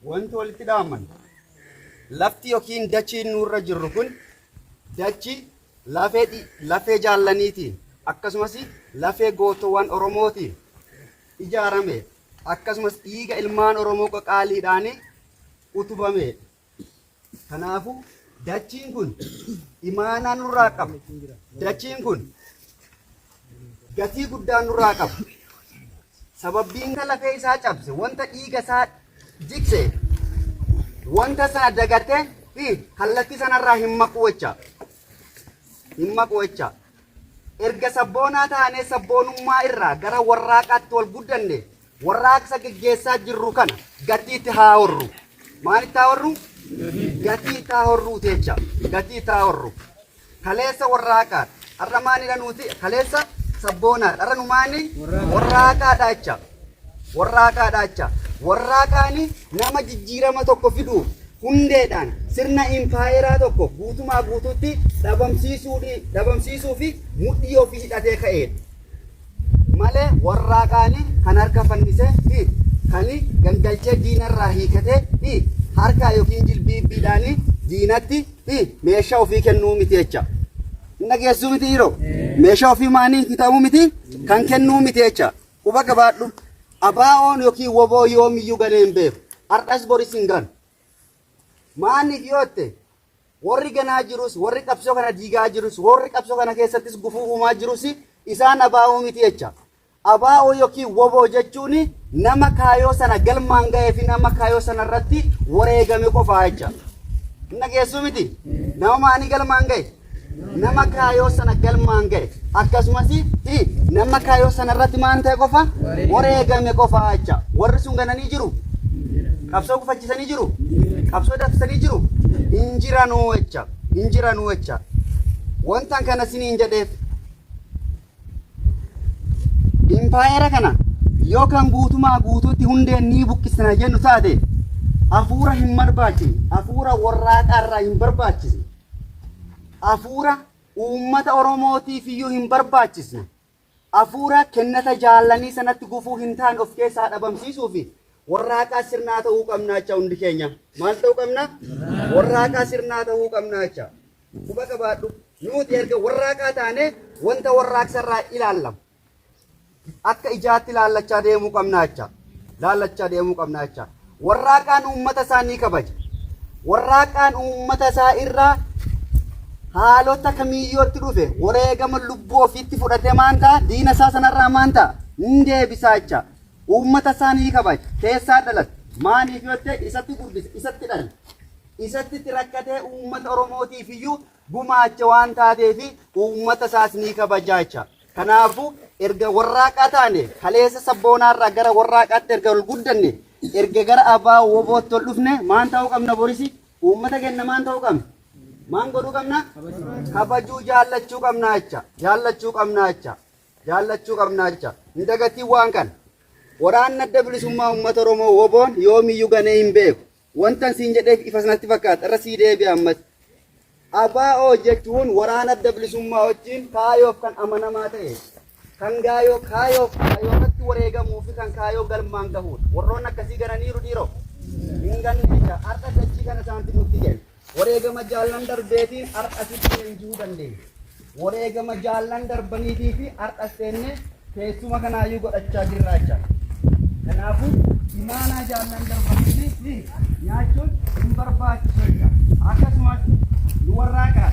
Wanti walitti dhaaman lafti yookiin dachiin nurra jirru kun dachi lafee jaallaniitiin akkasumas lafee gootowwan Oromootiin ijaarame, akkasumas dhiiga ilmaan Oromoo qaqaaliidhaan utubame. Kanaafuu dachiin kun imaanaa nurraa qaba. Dachiin kun gatii guddaa nurraa qaba. Sababbiin lafee isaa cabse, wanta dhiiga isaa jigse, wanta sana dagatee fi kallattii sanarraa hin maqu jecha. Hin maqu jecha. Erga sabboonaa taanee sabboonummaa irraa gara warraaqaatti wal guddanne, warraaqsa geggeessaa jirru kana gatiitti haa horru. Maalitti haa horru? Gatii itti haa horruu jecha. Gatii itti haa horru. Kaleessa warraaqaadha. Har'a maalidha nuti? Kaleessa sabboonaadha. Har'a nu maali? Warraaqaadha jecha. Warraaqaadha jecha. Warraaqaani nama jijjiirama tokko fiduuf hundeedhaan sirna impaayeraa tokko guutumaa guutuutti dhabamsiisuu fi mudhii ofii hidhatee ka'eedha. Malee warraaqaani kan harka fannisee fi kan gangalchee diinarraa hiikatee fi harka yookiin jilbiibbiidhaan diinatti fi meeshaa ofii kennuu miti jecha. Hin dhageessuu miti yeroo? Meeshaa ofii maanii hitamuu miti kan kennuu miti jecha. Quba qabaadhu. Abaa'oon yookiin woboo yoomiyyuu ganee hin beeku. Har'as boris hin ganu. Maaniif yoo jette, warri ganaa jirus, warri qabsoo kana diigaa jirus, warri qabsoo kana keessattis gufuu uumaa jirus isaan abaa'oo miti jecha. Abaa'oo yookiin woboo jechuun nama kaayoo sana galmaan ga'ee fi nama kaayoo sana irratti wareegame qofaa jecha. Hin dhageessuu miti? Nama maanii galmaan ga'e? Nama kaayoo sana galmaan ga'e. Akkasumas nama kaayoo sana irratti maan ta'e qofa? Wareegame qofaa jecha. Warri sun gananii jiru? Qabsoo gufachiisanii jiru? Qabsoo dabsanii jiru? Hin jiranuu jecha. Hin jiranuu jecha. Wantan kana siniin jedheef, impaayera kana yoo kan guutumaa guutuutti hundeen ni buqqisna jennu taate, hafuura hin barbaachisne, hafuura warraaqaa irraa hin barbaachisne, hafuura uummata Oromootiif iyyuu hin barbaachisne, hafuura kennata jaallanii sanatti gufuu hin taane of keessaa dhabamsiisuu fi warraaqaa sirnaa ta'uu qabna jecha hundi keenya. Maal ta'uu qabna? Warraaqaa sirnaa ta'uu qabna jecha. Quba qabaadhu. Nuti erga warraaqaa taane, wanta warraaqsa irraa ilaallama akka ijaatti ilaallachaa deemuu qabna jecha. Laallachaa deemuu qabna jecha. Warraaqaan uummata isaa ni kabaja. Warraaqaan uummata isaa irraa haalota kamiyyootti dhufe wareegama lubbuu ofiitti fudhatee maan ta'a? Diina isaa sanarraa maan ta'a? Hin deebisaa jecha. Uummata isaa ni kabaja. Keessaa dhalate. Maaniif yoo ta'e, isatti guddise, isatti dhale. Isatti itti rakkatee uummata Oromootiif iyyuu gumaacha waan taateef uummata isaas ni kabaja jecha. Kanaafuu erga warraaqaa taane, kaleessa sabboonaarraa gara warraaqaatti erga ol guddanne, erga gara abbaa wobootti ol dhufne, maan ta'uu qabna? Borisi uummata kenna maan ta'uu qabna? Maan godhuu qabna? Kabajuu, jaallachuu qabna jecha. Jaallachuu qabna jecha. Jaallachuu qabna jecha. Hin dagatiin waan kana. Waraanni Adda Bilisummaa Uummata Oromoo woboon yoomiyyuu ganee hin beeku. Wantan siin jedheef ifa sanatti fakkaata. Irra sii deebi'a ammas. ABO jechuun waraana Adda Bilisummaa wajjin kaayoof kan amanamaa ta'e, kan gaayoo kaayoof kaayoo irratti wareegamuu fi kan kaayoo galmaan gahuudha. Warroonni akkasii gananiiru dhiiroo? Hin ganne jecha. Har'a dachii kana isaanti nutti kenna. Wareegama jaallan darbeetiin har'a sitti leenji'uu dandeenya. Wareegama jaallan darbaniitii fi har'a seennee teessuma kanaayyuu godhachaa jirra jecha. Kanaafuu imaanaa jaallan darbaniitii fi nyaachuun hin barbaachisu jecha. Akkasumas nu warraaqaa.